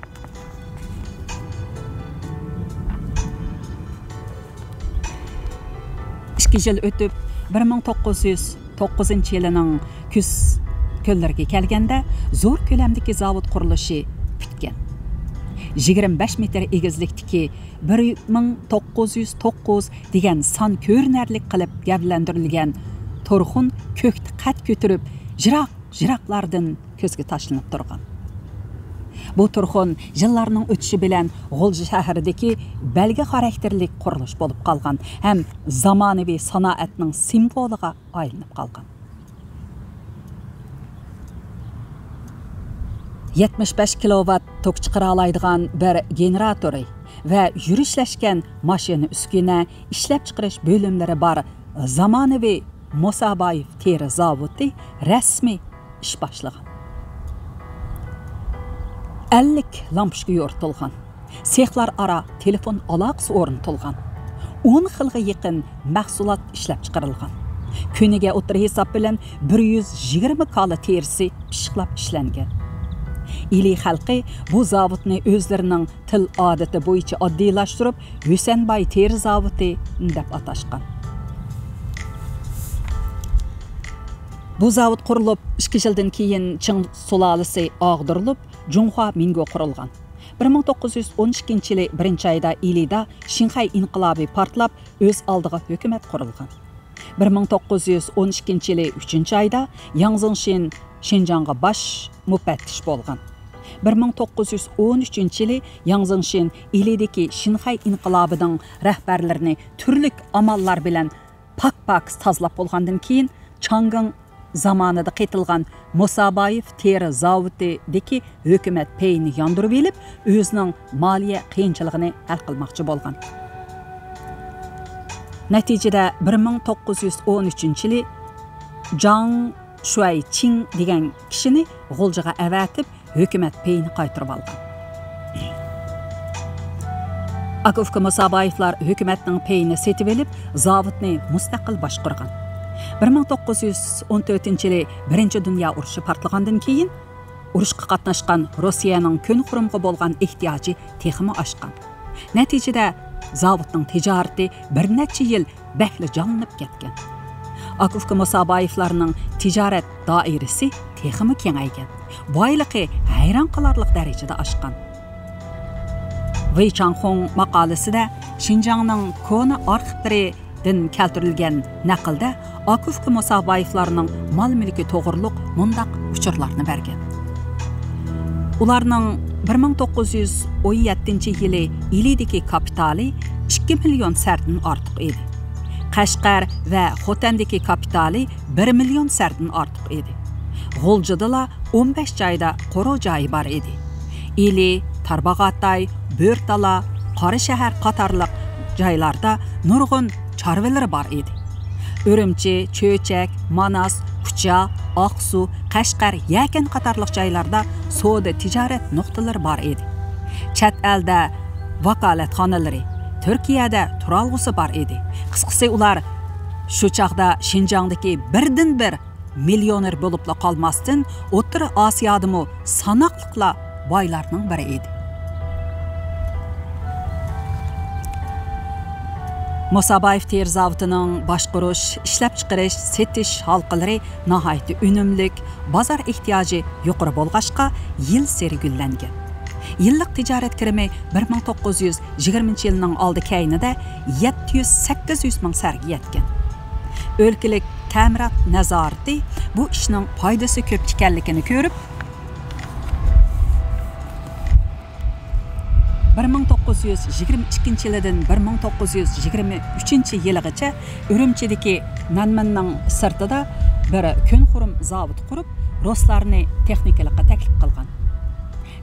ئىككى يىل ئۆتۈپ، بىر مىڭ توققۇز يۈز توققۇزىنچى يىلىنىڭ كۈز كۈنلىرىگە كەلگەندە، زور كۆلەمدىكى زاۋۇت قۇرۇلۇشى پۈتكەن. يىگىرمە بەش مېتىر ئېگىزلىكتىكى بىر مىڭ توققۇز يۈز توققۇز دېگەن سان كۆرۈنەرلىك قىلىپ گەۋدىلەندۈرۈلگەن تۇرخۇن كۆكتە قەد كۆتۈرۈپ، يىراق يىراقلاردىن كۆزگە تاشلىنىپ تۇرغان. بۇ تۇرخۇن يىللارنىڭ ئۆتۈشى بىلەن غۇلجا شەھىرىدىكى بەلگە خاراكتېرلىك قۇرۇلۇش بولۇپ قالغان ھەم زامانىۋى سانائەتنىڭ سىمۋولىغا ئايلىنىپ قالغان. يەتمىش بەش كىلوۋات توك چىقىرالايدىغان بىر گېنېراتورى ۋە يۈرۈشلەشكەن ماشىنا ئۈسكۈنە ئىشلەپچىقىرىش بۆلۈملىرى بار زامانىۋى مۇسابايېف تېرە زاۋۇتى رەسمىي ئىش باشلىغان. ئەللىك لامپۇچكا يورۇتۇلغان، سېخلار ئارا تېلېفون ئالاقىسى ئورنىتىلغان، ئون خىلغا يېقىن مەھسۇلات ئىشلەپچىقىرىلغان. كۈنىگە ئوتتۇرا ھېساب بىلەن بىر يۈز يىگىرمە كالا تېرىسى پىششىقلاپ ئىشلەنگەن. ئىلى خەلقى بۇ زاۋۇتنى ئۆزلىرىنىڭ تىل ئادىتى بويىچە ئاددىيلاشتۇرۇپ، ھۈسەنباي تېرە زاۋۇتى دەپ ئاتاشقان. بۇ زاۋۇت قۇرۇلۇپ، ئىككى يىلدىن كېيىن چىڭ سۇلالىسى ئاغدۇرۇلۇپ، جۇڭخۇا مىنگو قۇرۇلغان. بىر مىڭ توققۇز يۈز ئون ئىككىنچى يىلى بىرىنچى ئايدا ئىلىدا شىنخەي ئىنقىلابى پارتلاپ، ئۆز ئالدىغا ھۆكۈمەت قۇرۇلغان. بىر مىڭ توققۇز يۈز ئون ئىككىنچى يىلى ئۈچىنچى ئايدا ياڭ زېڭشىن شىنجاڭغا باش مۇپەتتىش بولغان. بىر مىڭ توققۇز يۈز ئون ئۈچىنچى يىلى ياڭ زېڭشىن ئىلىدىكى شىنخەي ئىنقىلابىنىڭ رەھبەرلىرىنى تۈرلۈك ئاماللار بىلەن پاك-پاكىز تازىلاپ بولغاندىن كېيىن، چاڭگېڭ زامانىدا قېتىلغان مۇسابايېف تېرە زاۋۇتىدىكى ھۆكۈمەت پېيىنى ياندۇرۇۋېلىپ، ئۆزىنىڭ مالىيە قىيىنچىلىقىنى ھەل قىلماقچى بولغان. نەتىجىدە، بىر مىڭ توققۇز يۈز ئون ئۈچىنچى يىلى جاڭ شۈەيچىڭ دېگەن كىشىنى غۇلجىغا ئەۋەتىپ، ھۆكۈمەت پېيىنى قايتۇرۇۋالغان. ئاكا-ئۇكا مۇسابايېفلار ھۆكۈمەتنىڭ پېيىنى سېتىۋېلىپ، زاۋۇتنى مۇستەقىل باشقۇرغان. بىر مىڭ توققۇز يۈز ئون تۆتىنچى يىلى بىرىنچى دۇنيا ئۇرۇشى پارتلىغاندىن كېيىن، ئۇرۇشقا قاتناشقان روسىيەنىڭ كۈنخۇرۇمغا بولغان ئېھتىياجى تېخىمۇ ئاشقان. نەتىجىدە، زاۋۇتنىڭ تىجارىتى بىر نەچچە يىل بەكلا جانلىنىپ كەتكەن. ئاكا-ئۇكا مۇسابايېفلارنىڭ تىجارەت دائىرىسى تېخىمۇ كېڭەيگەن، بايلىقى ھەيران قالارلىق دەرىجىدە ئاشقان. ۋېي چاڭخۇڭ ماقالىسىدە شىنجاڭنىڭ كونا ئارخىپلىرىدىن كەلتۈرۈلگەن نەقىلدە ئاكا-ئۇكا مۇسابايېفلارنىڭ مال-مۈلكى توغرۇلۇق مۇنداق ئۇچۇرلارنى بەرگەن. ئۇلارنىڭ بىر مىڭ توققۇز يۈز ئون يەتتىنچى يىلى ئىلىدىكى كاپىتالى ئىككى مىليون سەردىن ئارتۇق ئىدى. قەشقەر ۋە خوتەندىكى كاپىتالى بىر مىليون سەردىن ئارتۇق ئىدى. غۇلجىدىلا ئون بەش جايدا قورۇ جايى بار ئىدى. ئىلى، تارباغاتاي، بۆرتالا، قاراشەھەر قاتارلىق جايلاردا نۇرغۇن چارۋىلىرى بار ئىدى. ئۈرۈمچى، چۆچەك، ماناس، كۇچا، ئاقسۇ، قەشقەر، يەكەن قاتارلىق جايلاردا سودا تىجارەت نۇقتىلىرى بار ئىدى. چەت ئەلدە ۋاكالەتخانىلىرى، تۈركىيەدە تۇرالغۇسى بار ئىدى. قىسقىسى، ئۇلار شۇ چاغدا شىنجاڭدىكى بىردىنبىر مىليونېر بولۇپلا قالماستىن، ئوتتۇرا ئاسىيادىمۇ ساناقلىقلا بايلارنىڭ بىرى ئىدى. مۇسابايېف تېرە زاۋۇتىنىڭ باشقۇرۇش، ئىشلەپچىقىرىش، سېتىش ھالقىلىرى ناھايىتى ئۈنۈملۈك، بازار ئېھتىياجى يۇقىرى بولغاچقا، يىلسېرى گۈللەنگەن. يىللىق تىجارەت كىرىمى بىر مىڭ توققۇز يۈز يىگىرمىنچى يىلنىڭ ئالدى كەينىدە يەتتە يۈز، سەككىز يۈز مىڭ سەرگە يەتكەن. ئۆلكىلىك تەمىرات نازارىتى بۇ ئىشنىڭ پايدىسى كۆپ ئىكەنلىكىنى كۆرۈپ، بىر مىڭ توققۇز يۈز يىگىرمە ئىككىنچى يىلىدىن بىر مىڭ توققۇز يۈز يىگىرمە ئۈچىنچى يىلىغىچە ئۈرۈمچىدىكى نانمېننىڭ سىرتىدا بىر كۆنخورۇم زاۋۇت قۇرۇپ، رۇسلارنى تېخنىكلىققا تەكلىپ قىلغان.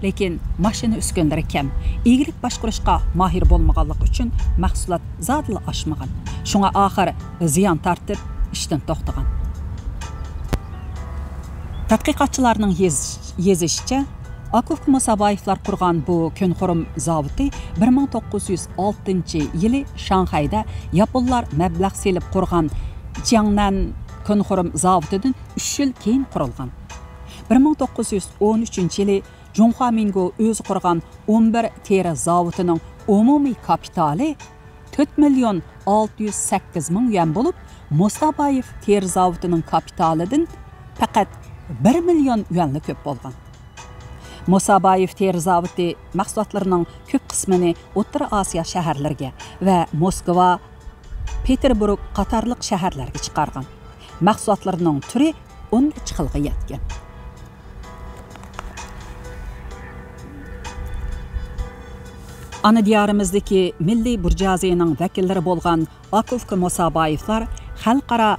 لېكىن ماشىنا ئۈسكۈنىلىرى كەم، ئىگىلىك باشقۇرۇشقا ماھىر بولمىغانلىقى ئۈچۈن مەھسۇلات زادىلا ئاشمىغان. شۇڭا ئاخىر زىيان تارتىپ، ئىشتىن توختىغان. تەتقىقاتچىلارنىڭ يېزىش-، يېزىشىچە، ئاكا-ئۇكا مۇسابايېۋلار قۇرغان بۇ كۆنخورۇم زاۋۇتى بىر مىڭ توققۇز يۈز ئالتىنچى يىلى شاڭخەيدە ياپونلار مەبلەغ سېلىپ قۇرغان جياڭنەن كۆنخورۇم زاۋۇتىدىن ئۈچ يىل كېيىن قۇرۇلغان. بىر مىڭ توققۇز يۈز ئون ئۈچىنچى يىلى جۇڭخۇا مىنگو ئۆزى قۇرغان ئون بىر تېرە زاۋۇتىنىڭ ئومۇمىي كاپىتالى تۆت مىليون ئالتە يۈز سەككىز مىڭ يۈەن بولۇپ، مۇسابايېف تېرە زاۋۇتىنىڭ كاپىتالىدىن پەقەت بىر مىليون يۈەنلا كۆپ بولغان. مۇسابايېف تېرە زاۋۇتى مەھسۇلاتلىرىنىڭ كۆپ قىسمىنى ئوتتۇرا ئاسىيا شەھەرلىرىگە ۋە موسكۋا، پېتېربۇرگ قاتارلىق شەھەرلەرگە چىقارغان. مەھسۇلاتلىرىنىڭ تۈرى ئون نەچچە خىلغا يەتكەن. ئانا دىيارىمىزدىكى مىللىي بۇرجۇئازىيىنىڭ ۋەكىللىرى بولغان ئاكا-ئۇكا مۇسابايېۋلار خەلقئارا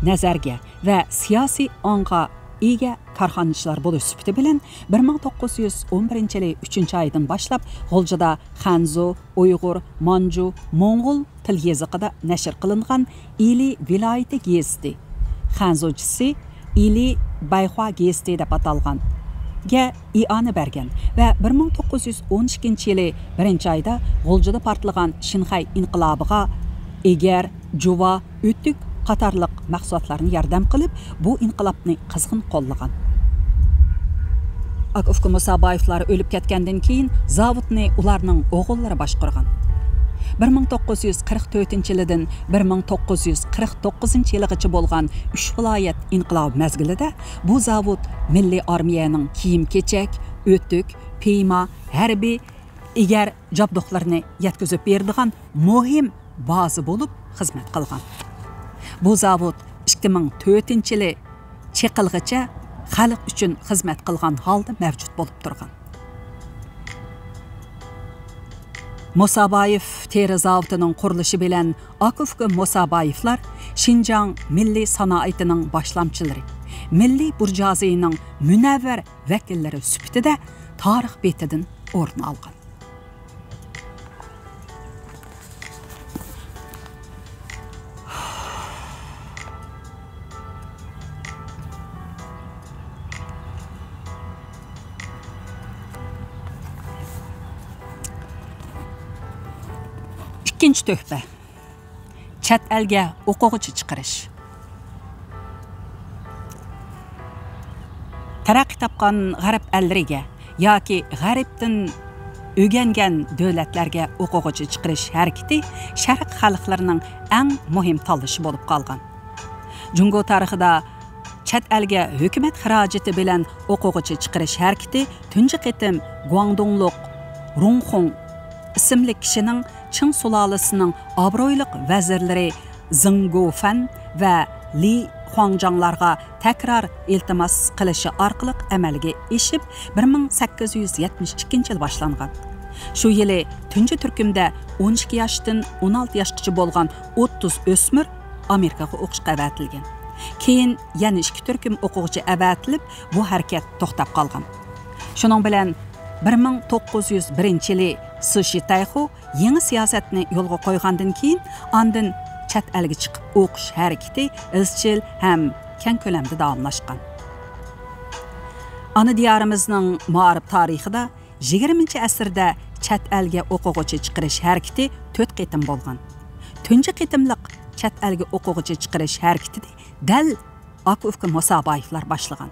نەزەرگە ۋە سىياسىي ئاڭغا ئىگە كارخانىچىلار بولۇش سۈپىتى بىلەن، بىر مىڭ توققۇز يۈز ئون بىرىنچى يىلى ئۈچىنچى ئايدىن باشلاپ غۇلجىدا خەنزۇ، ئۇيغۇر، مانجۇ، موڭغۇل تىل يېزىقىدا نەشر قىلىنغان ئىلى ۋىلايىتى گېزىتى، خەنزۇچىسى ئىلى بەيخۇا گېزىتى دەپ ئاتالغان، گە ئىئانە بەرگەن ۋە بىر مىڭ توققۇز يۈز ئون ئىككىنچى يىلى بىرىنچى ئايدا غۇلجىدا پارتلىغان شىنخەي ئىنقىلابىغا ئېگەر، جۇۋا، ئۆتۈك قاتارلىق مەھسۇلاتلارنى ياردەم قىلىپ، بۇ ئىنقىلابنى قىزغىن قوللىغان. ئاكا-ئۇكا مۇسابايېۋلار ئۆلۈپ كەتكەندىن كېيىن، زاۋۇتنى ئۇلارنىڭ ئوغۇللىرى باشقۇرغان. بىر مىڭ توققۇز يۈز قىرىق تۆتىنچى يىلىدىن بىر مىڭ توققۇز يۈز قىرىق توققۇزىنچى يىلىغىچە بولغان ئۈچ ۋىلايەت ئىنقىلابى مەزگىلىدە بۇ زاۋۇت مىللىي ئارمىيەنىڭ كىيىم-كېچەك، ئۆتۈك، پىيما، ھەربىي، ئېگەر جابدۇقلىرىنى يەتكۈزۈپ بېرىدىغان مۇھىم بازا بولۇپ خىزمەت قىلغان. بۇ زاۋۇت ئىككى مىڭ تۆتىنچى يىلى چېقىلغىچە خەلق ئۈچۈن خىزمەت قىلغان ھالدا مەۋجۇت بولۇپ تۇرغان. مۇسابايېف تېرە زاۋۇتىنىڭ قۇرۇلۇشى بىلەن ئاكا-ئۇكا مۇسابايېۋلار شىنجاڭ مىللىي سانائىتىنىڭ باشلامچىلىرى، مىللىي بۇرجۇئازىيىنىڭ مۇنەۋۋەر ۋەكىللىرى سۈپىتىدە تارىخ بېتىدىن ئورۇن ئالغان. ئىككىنچى تۆھپە. چەت ئەلگە ئوقۇغۇچى چىقىرىش. تەرەققىي تاپقان غەرب ئەللىرىگە ياكى غەربتىن ئۆگەنگەن دۆلەتلەرگە ئوقۇغۇچى چىقىرىش ھەرىكىتى شەرق خەلقلىرىنىڭ ئەڭ مۇھىم تاللىشى بولۇپ قالغان. جۇڭگو تارىخىدا چەت ئەلگە ھۆكۈمەت خىراجىتى بىلەن ئوقۇغۇچى چىقىرىش ھەرىكىتى تۇنجى قېتىم گۇاڭدۇڭلۇق رۇڭخۇڭ ئىسىملىك كىشىنىڭ چىڭ سۇلالىسىنىڭ ئابرۇيلۇق ۋەزىرلىرى زېڭ گوفەن ۋە لى خۇاڭجاڭلارغا تەكرار ئىلتىماس قىلىشى ئارقىلىق ئەمەلگە ئېشىپ، بىر مىڭ سەككىز يۈز يەتمىش ئىككىنچى يىل باشلانغان. شۇ يىلى تۇنجى تۈركۈمدە ئون ئىككى ياشتىن ئون ئالتە ياشقىچە بولغان ئوتتۇز ئۆسمۈر ئامېرىكىغا ئوقۇشقا ئەۋەتىلگەن. كېيىن يەنە ئىككى تۈركۈم ئوقۇغۇچى ئەۋەتىلىپ، بۇ ھەرىكەت توختاپ قالغان. شۇنىڭ بىلەن بىر مىڭ توققۇز يۈز بىرىنچى يىلى سۇشى تەيخۇ يېڭى سىياسەتنى يولغا قويغاندىن كېيىن، ئاندىن چەت ئەلگە چىقىپ ئوقۇش ھەرىكىتى ئىزچىل ھەم كەڭ كۆلەمدە داۋاملاشقان. ئانا دىيارىمىزنىڭ مائارىپ تارىخىدا يىگىرمىنچى ئەسىردە چەت ئەلگە ئوقۇغۇچى چىقىرىش ھەرىكىتى تۆت قېتىم بولغان. تۇنجى قېتىملىق چەت ئەلگە ئوقۇغۇچى چىقىرىش ھەرىكىتىنى دەل ئاكا-ئۇكا مۇسابايېۋلار باشلىغان.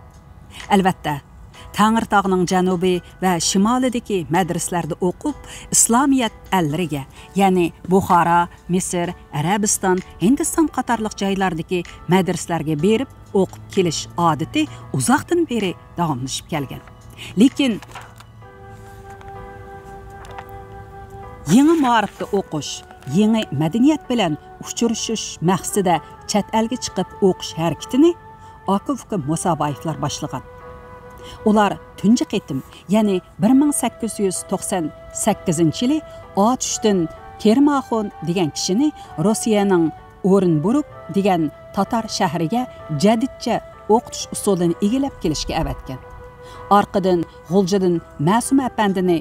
ئەلۋەتتە، تەڭرىتاغنىڭ جەنۇبى ۋە شىمالىدىكى مەدرىسىلەردە ئوقۇپ، ئىسلامىيەت ئەللىرىگە، يەنى بۇخارا، مىسىر، ئەرەبىستان، ھىندىستان قاتارلىق جايلاردىكى مەدرىسىلەرگە بېرىپ ئوقۇپ كېلىش ئادىتى ئۇزاقتىن بېرى داۋاملىشىپ كەلگەن. لېكىن يېڭى مائارىپتا ئوقۇش، يېڭى مەدەنىيەت بىلەن ئۇچرىشىش مەقسىتىدە چەت ئەلگە چىقىپ ئوقۇش ھەرىكىتىنى ئاكا-ئۇكا مۇسابايېۋلار باشلىغان. ئۇلار تۇنجى قېتىم، يەنى بىر مىڭ سەككىز يۈز توقسان سەككىزىنچى يىلى ئاتۇشتىن كېرىم ئاخۇن دېگەن كىشىنى روسىيەنىڭ ئورېنبۇرگ دېگەن تاتار شەھىرىگە جەدىدچە ئوقۇتۇش ئۇسۇلىنى ئىگىلەپ كېلىشكە ئەۋەتكەن. ئارقىدىن غۇلجىدىن مەسۇم ئەپەندىنى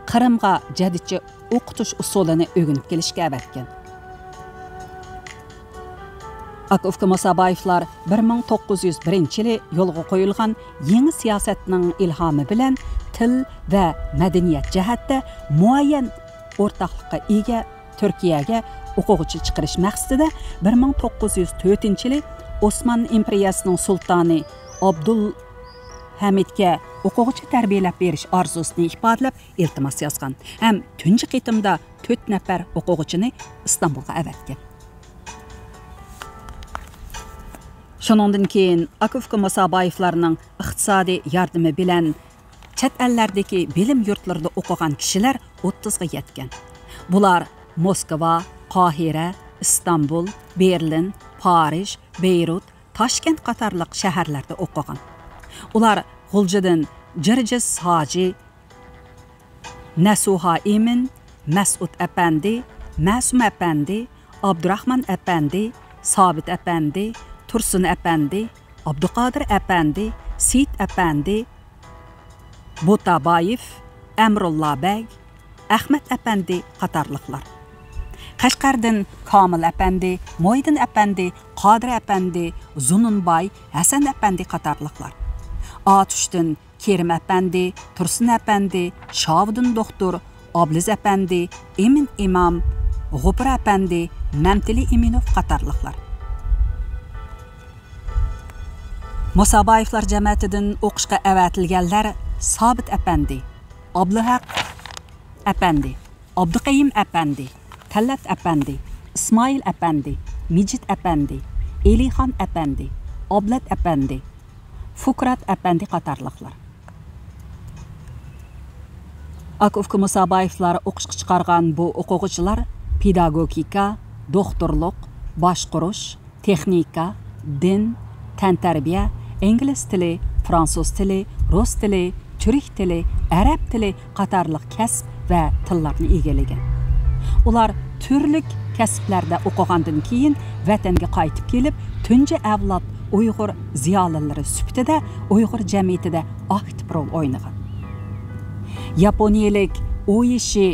قىرىمغا جەدىدچە ئوقۇتۇش ئۇسۇلىنى ئۆگىنىپ كېلىشكە ئەۋەتكەن. ئاكا-ئۇكا مۇسابايېۋلار بىر مىڭ توققۇز يۈز بىرىنچى يىلى يولغا قويۇلغان يېڭى سىياسەتنىڭ ئىلھامى بىلەن تىل ۋە مەدەنىيەت جەھەتتە مۇئەييەن ئورتاقلىققا ئىگە تۈركىيەگە ئوقۇغۇچى چىقىرىش مەقسىتىدە بىر مىڭ توققۇز يۈز تۆتىنچى يىلى ئوسمان ئىمپېرىيەسىنىڭ سۇلتانى ئابدۇلھەمىدكە ئوقۇغۇچى تەربىيەلەپ بېرىش ئارزۇسىنى ئىپادىلەپ ئىلتىماس يازغان ھەم تۇنجى قېتىمدا تۆت نەپەر ئوقۇغۇچىنى ئىستانبۇلغا ئەۋەتكەن. شۇنىڭدىن كېيىن ئاكا-ئۇكا مۇسابايېۋلارنىڭ ئىقتىسادىي ياردىمى بىلەن چەت ئەللەردىكى بىلىم يۇرتلىرىدا ئوقۇغان كىشىلەر ئوتتۇزغا يەتكەن. بۇلار موسكۋا، قاھىرە، ئىستانبۇل، بېرلىن، پارىژ، بېيرۇت، تاشكەنت قاتارلىق شەھەرلەردە ئوقۇغان. ئۇلار غۇلجىدىن جىرجىس ھاجى، نەسۇھا ئىمىن، مەسئۇد ئەپەندى، مەسۇم ئەپەندى، ئابدۇراخمان ئەپەندى، سابىت ئەپەندى، تۇرسۇن ئەپەندى، ئابدۇقادىر ئەپەندى، سېيىت ئەپەندى، بۇتابايېف، ئەمرۇللا بەگ، ئەخمەت ئەپەندى قاتارلىقلار. قەشقەردىن كامىل ئەپەندى، مۇھىدىن ئەپەندى، قادىر ئەپەندى، زۇنۇنباي، ھەسەن ئەپەندى قاتارلىقلار. ئاتۇشتىن كېرىم ئەپەندى، تۇرسۇن ئەپەندى، شاۋۇدۇن دوختۇر، ئابلىز ئەپەندى، ئىمىن ئىمام، غوپۇر ئەپەندى، مەمتىلى ئىمىنوف قاتارلىقلار. مۇسابايېۋلار جەمەتىدىن ئوقۇشقا ئەۋەتىلگەنلەر سابىت ئەپەندى، ئابلىھەق ئەپەندى، ئابدۇقەييىم ئەپەندى، تەلئەت ئەپەندى، ئىسمائىل ئەپەندى، مىجىت ئەپەندى، ئېلىخان ئەپەندى، ئابلەت ئەپەندى، فۇكرات ئەپەندى قاتارلىقلار. ئاكا-ئۇكا مۇسابايېۋلار ئوقۇشقا چىقارغان بۇ ئوقۇغۇچىلار پېداگوگىكا، دوختۇرلۇق، باشقۇرۇش، تېخنىكا، دىن، تەنتەربىيە، ئىنگلىز تىلى، فرانسۇز تىلى، رۇس تىلى، تۈرك تىلى، ئەرەب تىلى قاتارلىق كەسىپ ۋە تىللارنى ئىگىلىگەن. ئۇلار تۈرلۈك كەسىپلەردە ئوقۇغاندىن كېيىن، ۋەتەنگە قايتىپ كېلىپ، تۇنجى ئەۋلاد ئۇيغۇر زىيالىيلىرى سۈپىتىدە ئۇيغۇر جەمئىيىتىدە ئاكتىپ رول ئوينىغان. ياپونىيەلىك ئويىشى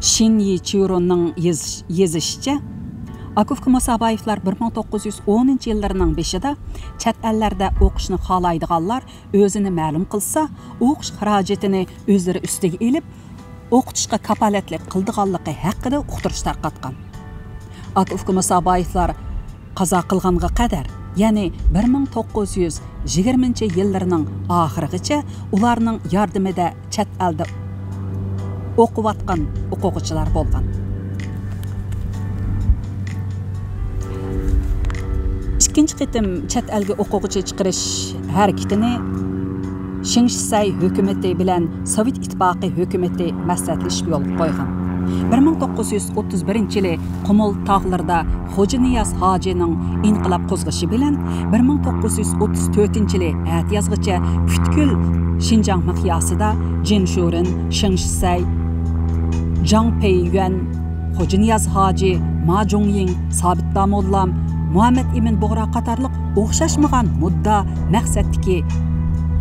شىن يىچىرونىڭ يېزىش-، يېزىشىچە، ئاكا-ئۇكا مۇسابايېۋلار بىر مىڭ توققۇز يۈز ئونىنچى يىللىرىنىڭ بېشىدا چەت ئەللەردە ئوقۇشنى خالايدىغانلار ئۆزىنى مەلۇم قىلسا، ئوقۇش خىراجىتىنى ئۆزلىرى ئۈستىگە ئېلىپ، ئوقۇتۇشقا كاپالەتلىك قىلىدىغانلىقى ھەققىدە ئۇقتۇرۇش تارقاتقان. ئاكا-ئۇكا مۇسابايېۋلار قازا قىلغانغا قەدەر، يەنى بىر مىڭ توققۇز يۈز يىگىرمىنچى يىللىرىنىڭ ئاخىرىغىچە ئۇلارنىڭ ياردىمىدە چەت ئەلدە ئوقۇۋاتقان ئوقۇغۇچىلار بولغان. ئىككىنچى قېتىم چەت ئەلگە ئوقۇغۇچى چىقىرىش ھەرىكىتىنى شېڭ شىسەي ھۆكۈمىتى بىلەن سوۋېت ئىتتىپاقى ھۆكۈمىتى مەسلىھەتلىشىپ يولغا قويغان. بىر مىڭ توققۇز يۈز ئوتتۇز بىرىنچى يىلى قۇمۇل تاغلىرىدا خوجانىياز ھاجىنىڭ ئىنقىلاب قوزغىشى بىلەن بىر مىڭ توققۇز يۈز ئوتتۇز تۆتىنچى يىلى ئەتىيازغىچە پۈتكۈل شىنجاڭ مىقياسىدا جىن شۇرېن، شېڭ شىسەي، جاڭ پېييۈەن، خوجانىياز ھاجى، ما جۇڭيىڭ، سابىت داموللام، مۇھەممەد ئىمىن بۇغرا قاتارلىق ئوخشاشمىغان مۇددا مەقسەتتىكى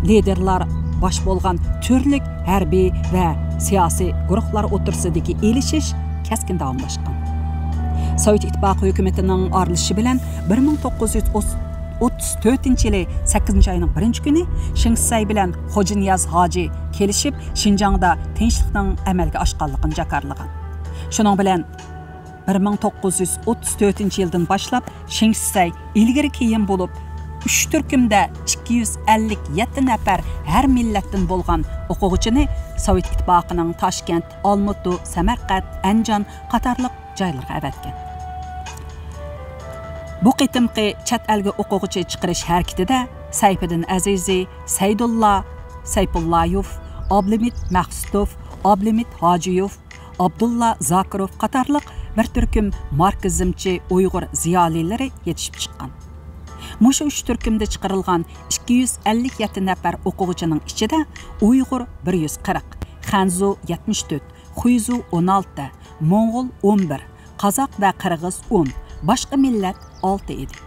لىدېرلار باش بولغان تۈرلۈك ھەربىي ۋە سىياسىي گۇرۇھلار ئوتتۇرىسىدىكى ئېلىشىش كەسكىن داۋاملاشقان. سوۋېت ئىتتىپاقى ھۆكۈمىتىنىڭ ئارىلىشىشى بىلەن بىر مىڭ توققۇز يۈز ئوتتۇز تۆتىنچى يىلى سەككىزىنچى ئاينىڭ بىرىنچى كۈنى شېڭ شىسەي بىلەن خوجانىياز ھاجى كېلىشىپ، شىنجاڭدا تىنچلىقنىڭ ئەمەلگە ئاشقانلىقىنى جاكارلىغان. شۇنىڭ بىلەن بىر مىڭ توققۇز يۈز ئوتتۇز تۆتىنچى يىلدىن باشلاپ شېڭ شىسەي ئىلگىرى كېيىن بولۇپ، ئۈچ تۈركۈمدە ئىككى يۈز ئەللىك يەتتە نەپەر ھەر مىللەتتىن بولغان ئوقۇغۇچىنى سوۋېت ئىتتىپاقىنىڭ تاشكەنت، ئالمۇتۇ، سەمەرقەنت، ئەنجان قاتارلىق جايلىرىغا ئەۋەتكەن. بۇ قېتىمقى چەت ئەلگە ئوقۇغۇچى چىقىرىش ھەرىكىتىدە سەيپىدىن ئەزىزى، سەيدۇللا سەيپۇللايوف، ئابلىمىت مەخسۇتوف، ئابلىمىت ھاجىيوف، ئابدۇللا زاكىروف قاتارلىق بىر تۈركۈم ماركسىزمچى ئۇيغۇر زىيالىيلىرى يېتىشىپ چىققان. مۇشۇ ئۈچ تۈركۈمدە چىقىرىلغان ئىككى يۈز ئەللىك يەتتە نەپەر ئوقۇغۇچىنىڭ ئىچىدە ئۇيغۇر بىر يۈز قىرىق، خەنزۇ يەتمىش تۆت، خۇيزۇ ئون ئالتە، موڭغۇل ئون بىر، قازاق ۋە قىرغىز ئون، باشقا مىللەت ئالتە ئىدى.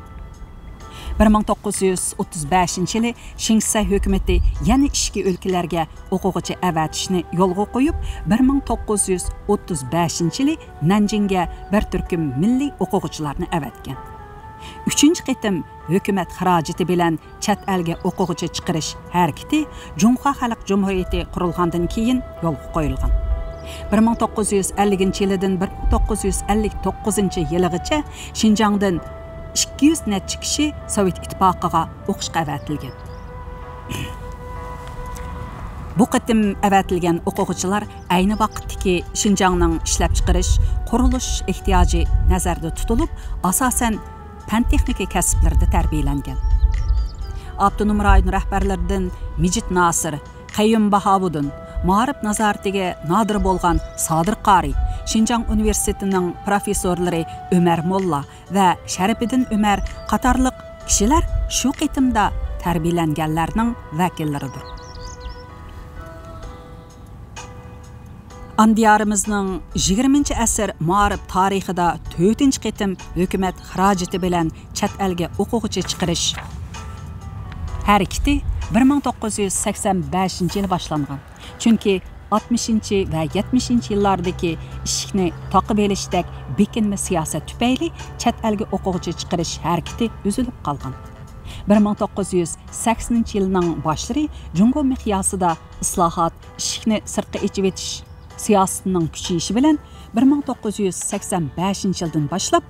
بىر مىڭ توققۇز يۈز ئوتتۇز بەشىنچى يىلى شىڭسە ھۆكۈمىتى يەنە ئىچكى ئۆلكىلەرگە ئوقۇغۇچى ئەۋەتىشنى يولغا قويۇپ، بىر مىڭ توققۇز يۈز ئوتتۇز بەشىنچى يىلى نەنجىڭگە بىر تۈركۈم مىللىي ئوقۇغۇچىلارنى ئەۋەتكەن. ئۈچىنچى قېتىم ھۆكۈمەت خىراجىتى بىلەن چەت ئەلگە ئوقۇغۇچى چىقىرىش ھەرىكىتى جۇڭخۇا خەلق جۇمھۇرىيىتى قۇرۇلغاندىن كېيىن يولغا قويۇلغان. بىر مىڭ توققۇز يۈز ئەللىكىنچى يىلىدىن بىر مىڭ توققۇز يۈز ئەللىك توققۇزىنچى يىلىغىچە شىنجاڭدىن ئىككى يۈز نەچچە كىشى سوۋېت ئىتتىپاقىغا ئوقۇشقا ئەۋەتىلگەن. بۇ قېتىم ئەۋەتىلگەن ئوقۇغۇچىلار ئەينى ۋاقىتتىكى شىنجاڭنىڭ ئىشلەپچىقىرىش، قۇرۇلۇش ئېھتىياجى نەزەردە تۇتۇلۇپ، ئاساسەن، پەن-تېخنىكا كەسىپلىرىدە تەربىيەلەنگەن. ئاپتونوم رايون رەھبەرلىرىدىن مىجىت ناسىر، قەييۇم باھاۋۇدۇن، مائارىپ نازارىتىگە نادىر بولغان سادىر قارىي، شىنجاڭ ئۇنىۋېرسىتېتىنىڭ پروفېسسورلىرى ئۆمەر موللا ۋە شەرىپىدىن ئۆمەر قاتارلىق كىشىلەر شۇ قېتىمدا تەربىيەلەنگەنلەرنىڭ ۋەكىللىرىدۇر. ئانا دىيارىمىزنىڭ يىگىرمىنچى ئەسىر مائارىپ تارىخىدا تۆتىنچى قېتىم ھۆكۈمەت خىراجىتى بىلەن چەت ئەلگە ئوقۇغۇچى چىقىرىش ھەرىكىتى بىر مىڭ توققۇز يۈز سەكسەن بەشىنچى يىلى باشلانغان. چۈنكى ئاتمىشىنچى ۋە يەتمىشىنچى يىللاردىكى ئىشىكنى تاقىپ ئېلىشتەك بېكىنمە سىياسەت تۈپەيلى چەت ئەلگە ئوقۇغۇچى چىقىرىش ھەرىكىتى ئۈزۈلۈپ قالغان. بىر مىڭ توققۇز يۈز سەكسىنىنچى يىلنىڭ باشلىرى جۇڭگو مىقياسىدا ئىسلاھات، ئىشىكنى سىرتقا ئېچىۋېتىش سىياسىتىنىڭ كۈچىيىشى بىلەن، بىر مىڭ توققۇز يۈز سەكسەن بەشىنچى يىلدىن باشلاپ،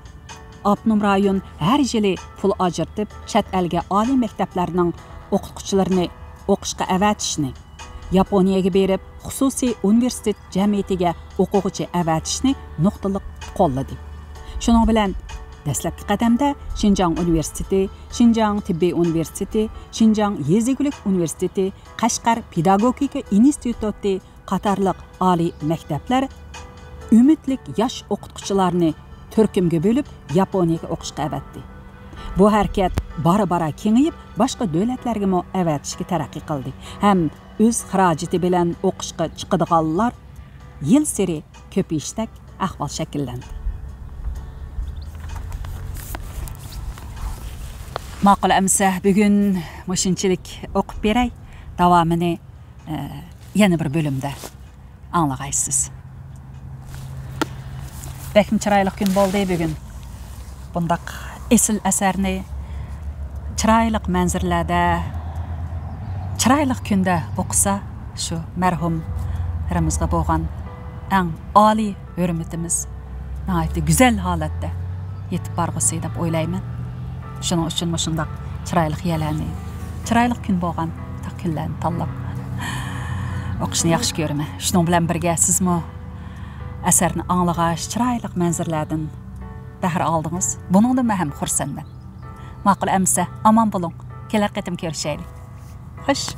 ئاپتونوم رايون ھەر يىلى پۇل ئاجرىتىپ، چەت ئەلگە ئالىي مەكتەپلەرنىڭ ئوقۇتقۇچىلىرىنى ئوقۇشقا ئەۋەتىشنى، ياپونىيەگە بېرىپ، خۇسۇسىي ئۇنىۋېرسىتېت جەمئىيىتىگە ئوقۇغۇچى ئەۋەتىشنى نۇقتىلىق قوللىدى. شۇنىڭ بىلەن، دەسلەپكى قەدەمدە شىنجاڭ ئۇنىۋېرسىتېتى، شىنجاڭ تېببىي ئۇنىۋېرسىتېتى، شىنجاڭ يېزا ئىگىلىك ئۇنىۋېرسىتېتى، قەشقەر پېداگوگىكا ئىنستىتۇتى قاتارلىق ئالىي مەكتەپلەر ئۈمىدلىك ياش ئوقۇتقۇچىلارنى تۈركۈمگە بۆلۈپ، ياپونىيەگە ئوقۇشقا ئەۋەتتى. بۇ ھەرىكەت بارا-بارا كېڭىيىپ، باشقا دۆلەتلەرگىمۇ ئەۋەتىشكە تەرەققىي قىلدى ھەم ئۆز خىراجىتى بىلەن ئوقۇشقا چىقىدىغانلار يىلسېرى كۆپىيىشتەك ئەھۋال شەكىللەندى. ماقۇل ئەمىسە، بۈگۈن مۇشۇنچىلىك ئوقۇپ بېرەي. داۋامىنى، ئە، يەنە بىر بۆلۈمدە ئاڭلىغايسىز. بەكمۇ چىرايلىق كۈن بولدى بۈگۈن. بۇنداق ئېسىل ئەسەرنى چىرايلىق مەنزىرىلەردە، چىرايلىق كۈندە ئوقۇسا، شۇ مەرھۇملىرىمىزغا بولغان ئەڭ ئالىي ھۆرمىتىمىز ناھايىتى گۈزەل ھالەتتە يېتىپ بارغۇسى دەپ ئويلايمەن. شۇنىڭ ئۈچۈن مۇشۇنداق چىرايلىق يەرلەرنى، چىرايلىق كۈن بولغان تاق كۈنلەرنى تاللاپ ئوقۇشنى ياخشى كۆرىمەن. شۇنىڭ بىلەن بىرگە سىزمۇ ئەسەرنى ئاڭلىغاچ، چىرايلىق مەنزىرىلەردىن بەھر ئالدىڭىز. بۇنىڭدىن مەن ھەم خۇرسەنمەن. ماقۇل ئەمىسە، ئامان بولۇڭ. كېلەر قېتىم كۆرۈشەيلى. خوش.